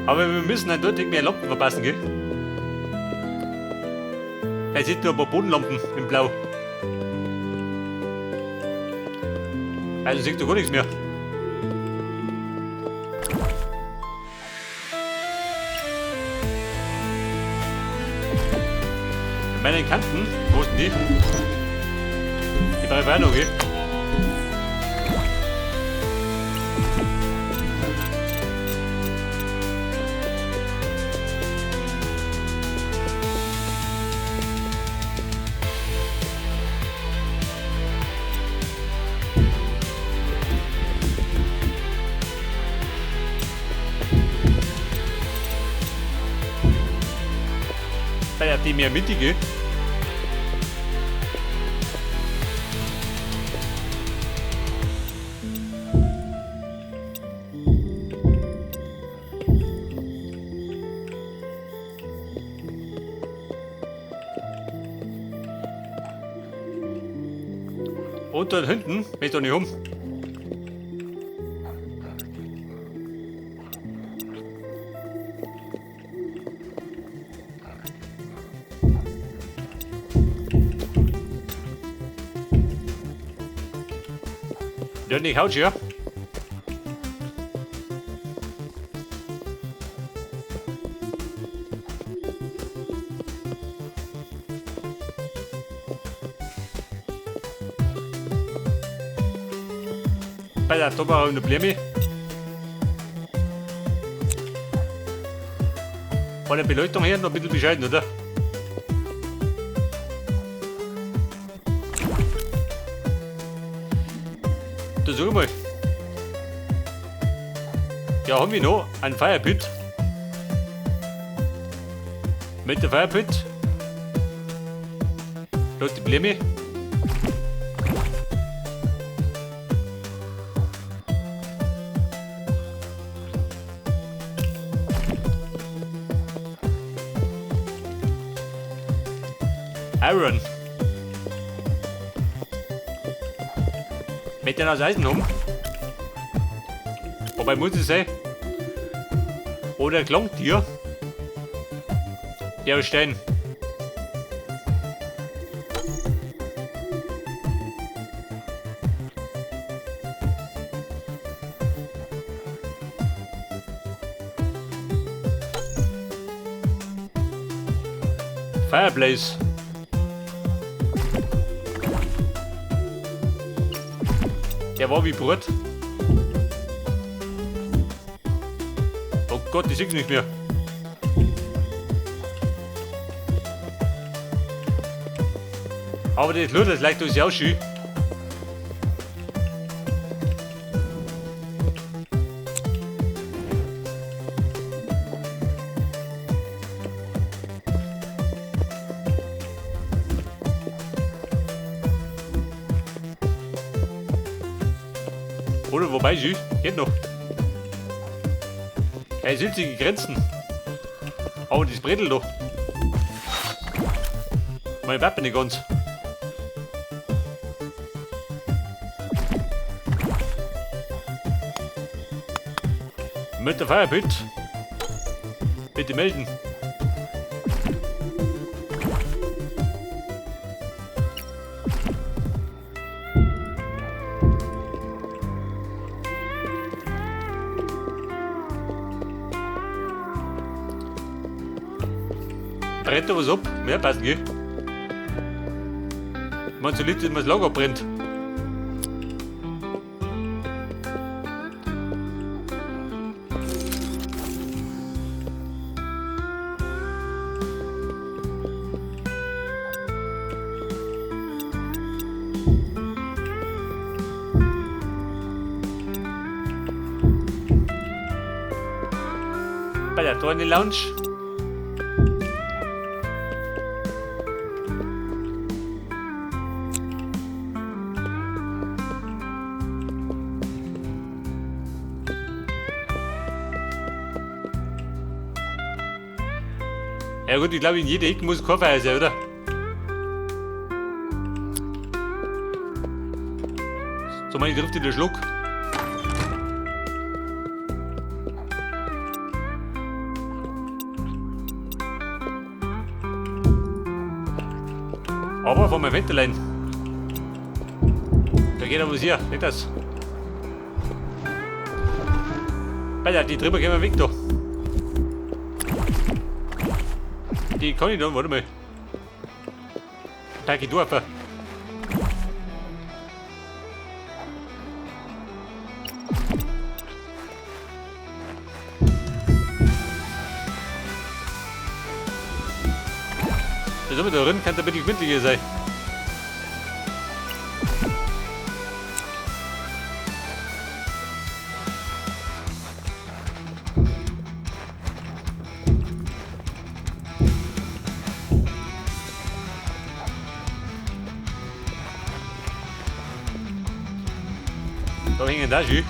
Aber wir müssen eindeutig mehr Lampen verpassen, gell? Da sind nur ein paar Bodenlampen in Blau. Also siehst du gar nichts mehr. Meine Kanten, wo sind die? Die brauche ich auch noch, gell? Bei die mehr mittige. Und dort hinten, bin ich doch nicht um. Der nicht haut ja. Bei der Top eine Blume. Von der Beleuchtung her noch ein bisschen bescheiden, oder? Da sag mal. Ja, haben wir noch einen Firepit. Mit der Firepit. Laut die Blume. Iron. Mit den aus Eisen um. Wobei muss es sein. Oder Klangtier. Der Stein. Fireplace. Der war wie Brot. Oh Gott, ich sehe nicht mehr. Aber das Blut, das leicht durch auch schön. Oder wobei, sie geht noch. Hey, sind sie Grenzen. Aber das Bredel doch. Meine Wappe nicht ganz. Mit der Firepit. Bitte melden. Brennt da was ab? Mehr passen, gell? Man so lieb, dass man das Lager brennt. Bei der Torne Lounge. Ja gut, ich glaube in jeder Ecke muss ein Kaffee sein, oder? So, meine trifft der Schluck. Aber von meinem Wendelein. Da geht aber was hier, nicht das. Alter, die drüber gehen wir weg da. Die kann ich da, warte mal. Danke, du einfach. Das mit da drin kann ein bisschen gemütlicher sein. Da hängen da schön.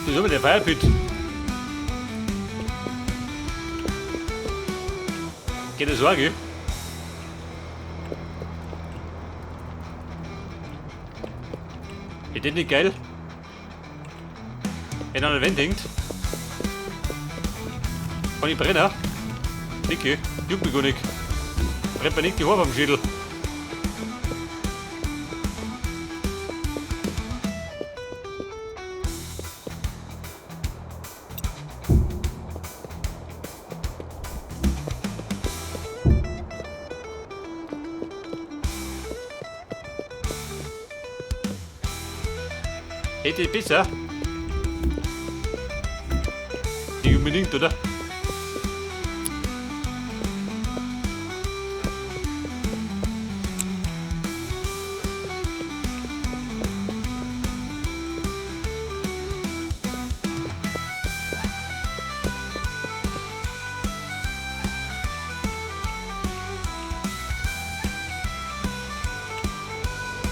Das ist aber der Firepit. Geht das auch, gell? Ist das nicht geil? Wenn an der Wand hängt. Kann ich brennen? Dicke, juckt mich gar nicht. Brennt mir nicht die Haare am Schädel. Hätte ich besser? Nicht unbedingt, oder?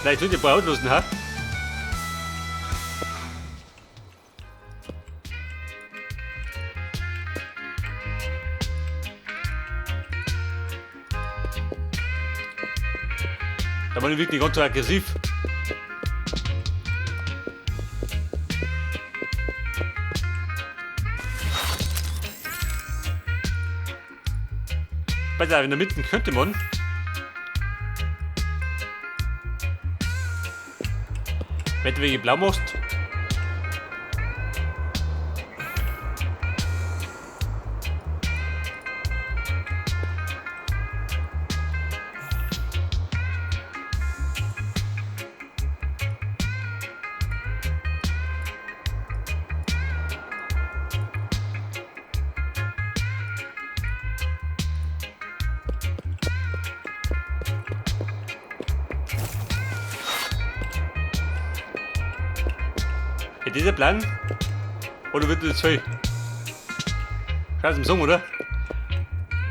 Vielleicht sollte ich ein paar auslassen, ha? Da war ich wirklich ganz so aggressiv. Pass auf, in der Mitte könnte man. Wenn du welche blau machst. Ist dieser Plan? Oder wird das viel? Scheiß im Song, oder?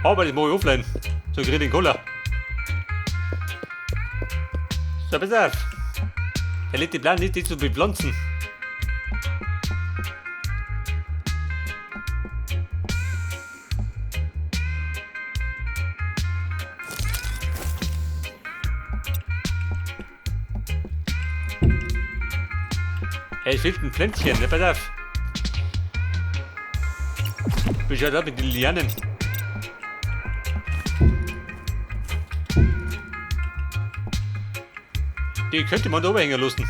Aber das mache ich offline. So krieg ich den Cola. So, pass auf. Der letzte Plan ist, die zu bepflanzen. Hey, es fehlt ein Pflänzchen, ne? Pass auf. Wie schaut das mit den Lianen? Die könnte man da oben hängen lassen.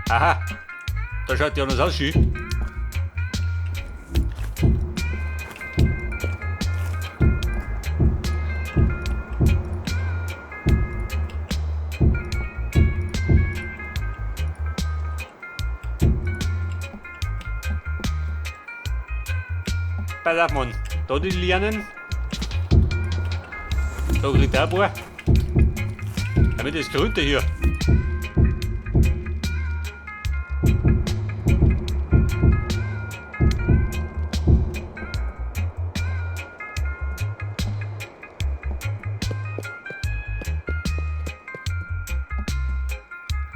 Aha, da schaut ja anders aus, schön. Pass auf, Mann. Da die Lianen. Da kriegt er ein paar. Damit das Grünte hier.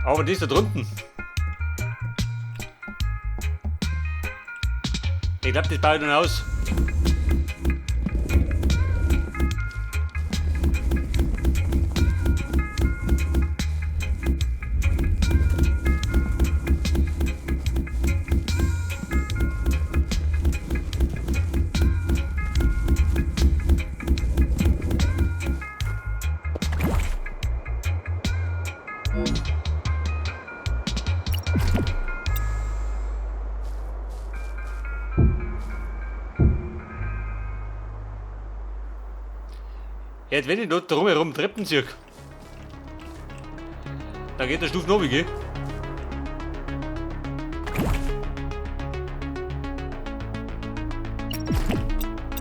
Aber die ist da drunten. Ich glaube, das baue ich dann aus. Jetzt wenn ich dort drumherum Treppen ziehe, dann geht der Stufen runter, gell?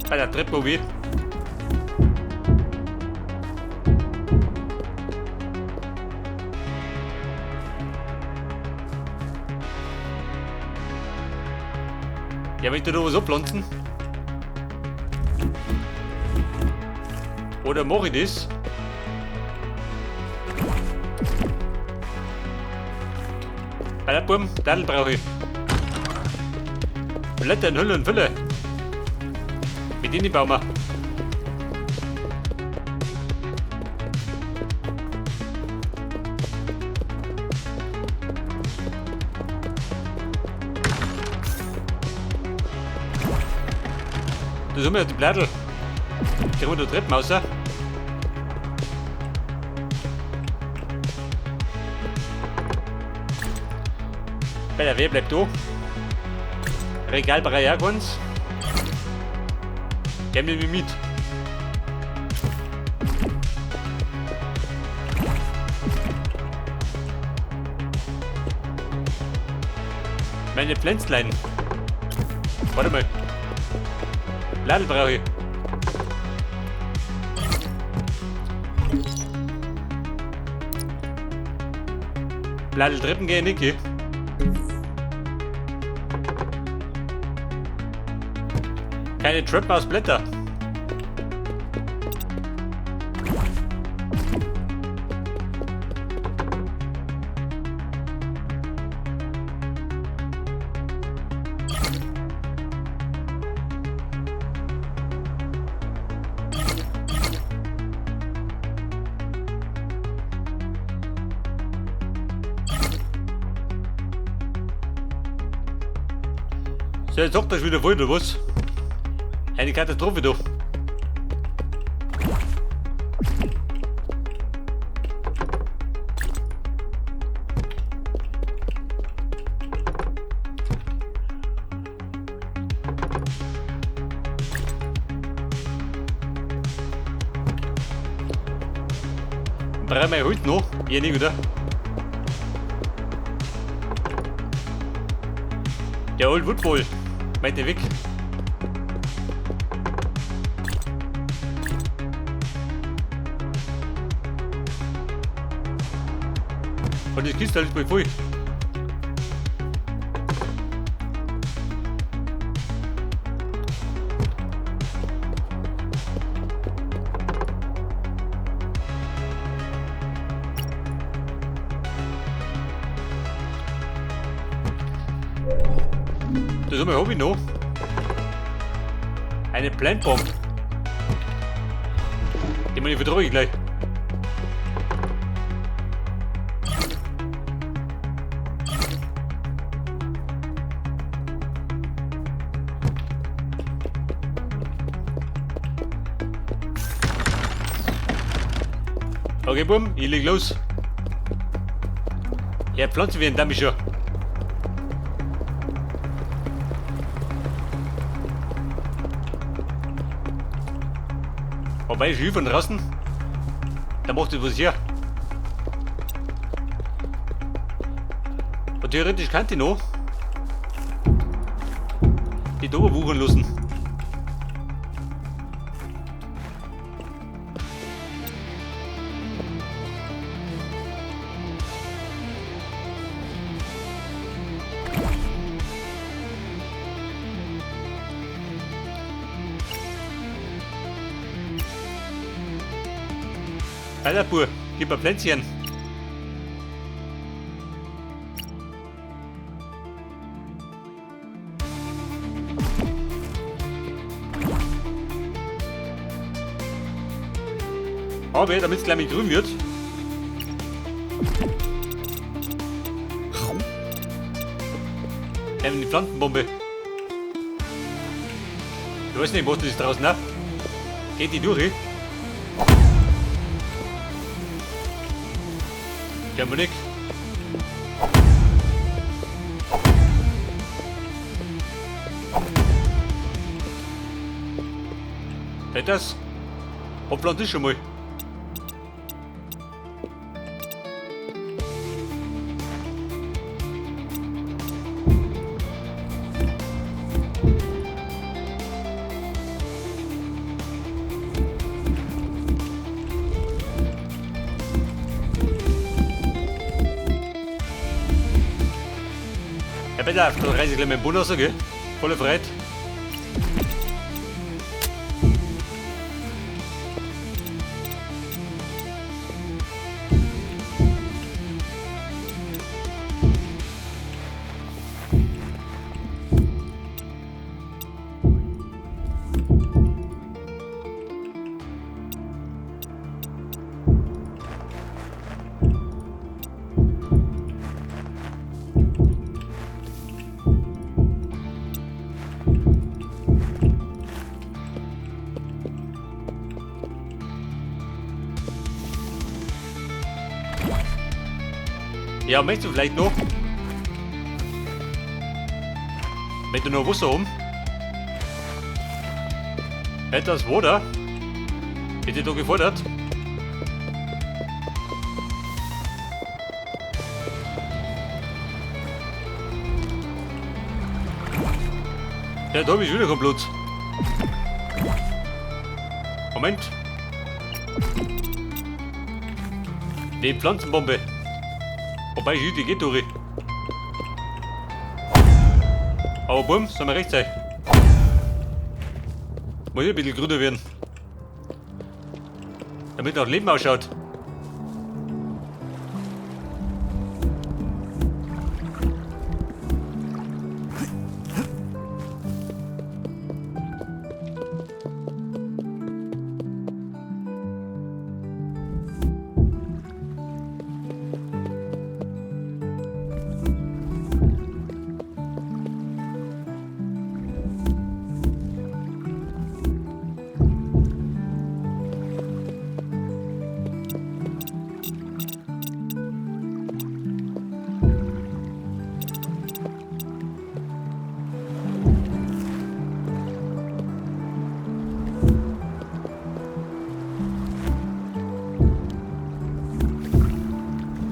Bei der Treppe runter. Ja, wenn ich da noch was abpflanzen. Oder mache ich das? Bei der Burm, Dattel brauche ich. Blätter in Hülle und Fülle. Mit denen bauen wir. Da sind wir ja die Blättel. Kriegen wir da Treppen raus? Bei der W bleibt da. Regalbereich auch ganz. Gehen wir mit. Meine Pflänzlein. Warte mal. Ladel brauche ich. Bladel Treppen gehen nicht, gell? Keine Treppen aus Blätter. So, jetzt sagt das wieder voll, oder was? Eine Katastrophe doch. Brauchen wir heute noch? Ja, nicht, oder? Der Old Woodball. Meint der weg? Und die Kiste ist voll voll. Das haben wir Hobby noch. Eine Plantbomb. Die meine ich verdrohe ich gleich. Okay, Bumm, ich leg los. Ja, Pflanzen werden damit schon. Wobei, ich von draußen, da macht es was hier. Und theoretisch kann die noch die da wuchern lassen. Alter Bub, gib mir Pflänzchen. Aber damit es gleich mit grün wird. Die Pflanzenbombe. Ich weiß nicht, was das ist draußen, ne? Geht die durch? Kennen wir nicht. Geht das? Hoppland ist schon mal. Ja, bitte, da reiße ich gleich meinen Bund raus, gell? Volle Freiheit. Ja, möchtest du vielleicht noch? Möchtest du noch Wasser um? Etwas Water? Hätte ich da gefordert? Ja, da hab ich wieder kein Blut. Moment. Die Pflanzenbombe. Wobei, die geht durch. Aber bumm, soll mir recht sein. Muss ich ein bisschen grüner werden. Damit auch Leben ausschaut.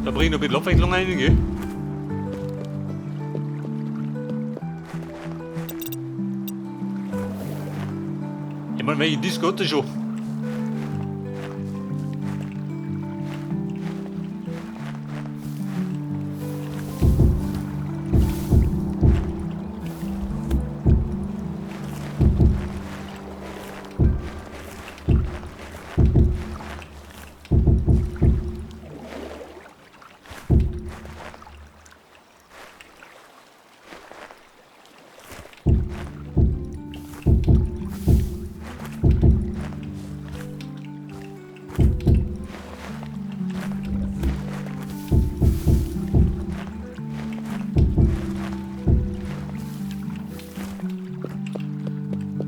Da bring ich noch ein bisschen Abwechslung rein, gell? Ich meine, welche Disco hat das schon?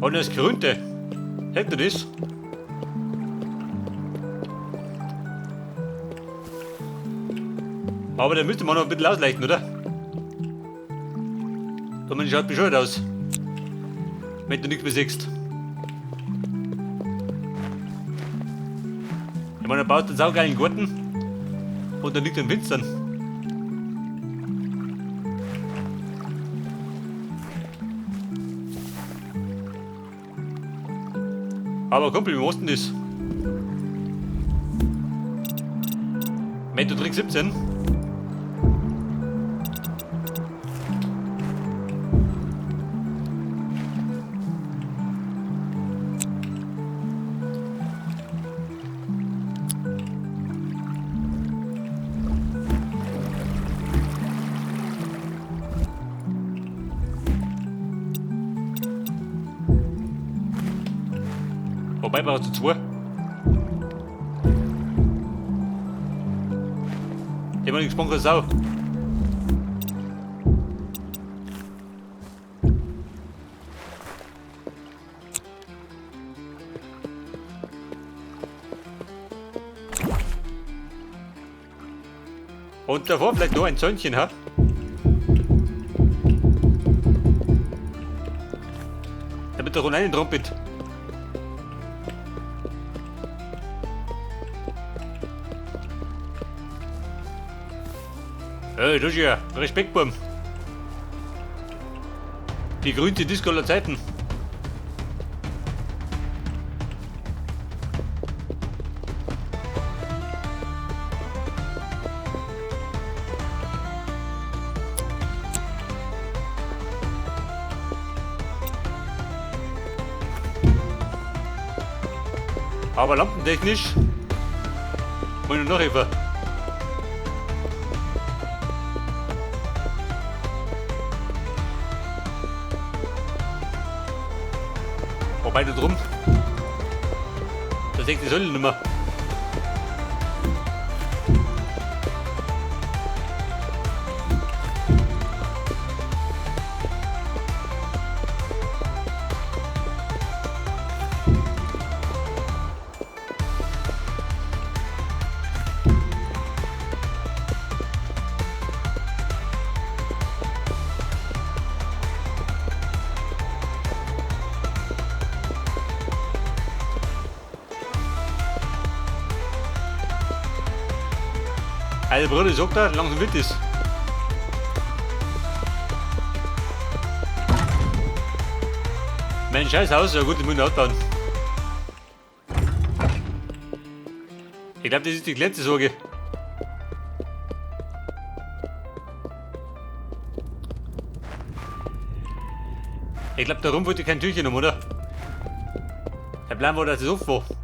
Und das Grünte. Hätte das? Aber da müsste man noch ein bisschen ausleichen, oder? Da schaut bescheuert aus. Wenn du nichts mehr siehst. Ich meine, er baut einen saugeilen Garten und dann liegt er im Finstern. Aber Kumpel, wie machst du denn das? Wenn du trinkst 17. Wobei brauchst du 2. Die haben gesprochen, Sau. Und davor vielleicht noch ein Zäunchen, ha? Damit der Ronaldo trumpet. Hey, das ist ja Respekt, Bum. Die grünste Disco aller Zeiten. Aber lampentechnisch wollen wir noch etwa. Wobei da drum, da sehe ich die Säule nicht mehr. Also Bruder, ich sag da, langsam wird es. Mein scheiß Haus, ja gut, ich muss ihn ausbauen. Ich glaube, das ist die kleinste Sorge. Ich glaube, darum wollte ich kein Türchen um, oder? Der Plan war, dass es offen war.